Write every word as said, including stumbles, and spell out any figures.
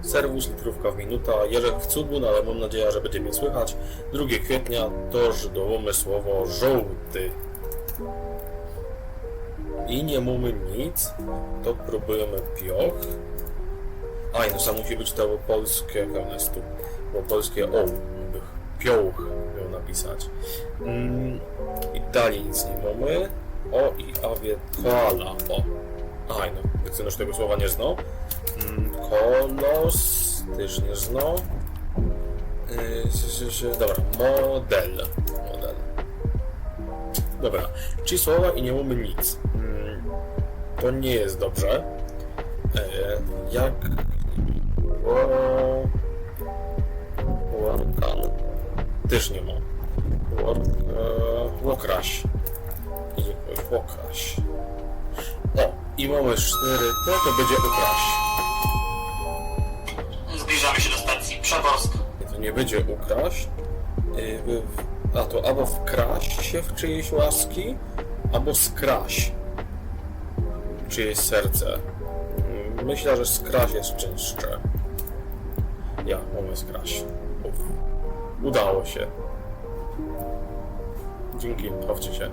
Serwus, litrōwka w minutã. Jerzyk w Cubun, ale mōm nadzieja, że bydzie mie słychać. Drugiego kwietnia, tōż dodajōmy słowo żōłty. I niy mōmy nic, to prōbujōmy pioch. Aj, no sam musi być to polskie, jak ône jest tu, bo polskie o, bych pioch mioł napisać. Mm, i dalij nic niy mōmy. O, i awie koala, o. Aj, no, jak to już tego słowa niy znoł. Mm, kolos, tyż niy znoł. Yy, s- s- s- dobra, model. Model. Dobra, trzy słowa i niy mōmy nic. Mm, to niy jest dobrze. E, jak... O, orkan. Tyż niy ma. Łok, e, łokraś. I jakoś łokraś. O, i mōmy sztyry te, to bydzie ukraś. Zbliżamy się do stacji Przeworsk. To niy bydzie ukraś. Y, y, a to abo wkraś sie w czyjeś łaski, abo skraś czyjeś serce. Mm, myślã, że skraś jest ciynższe. Ja, mōmy skraś. Uf. Udało się. Dziynki, bawcie sie.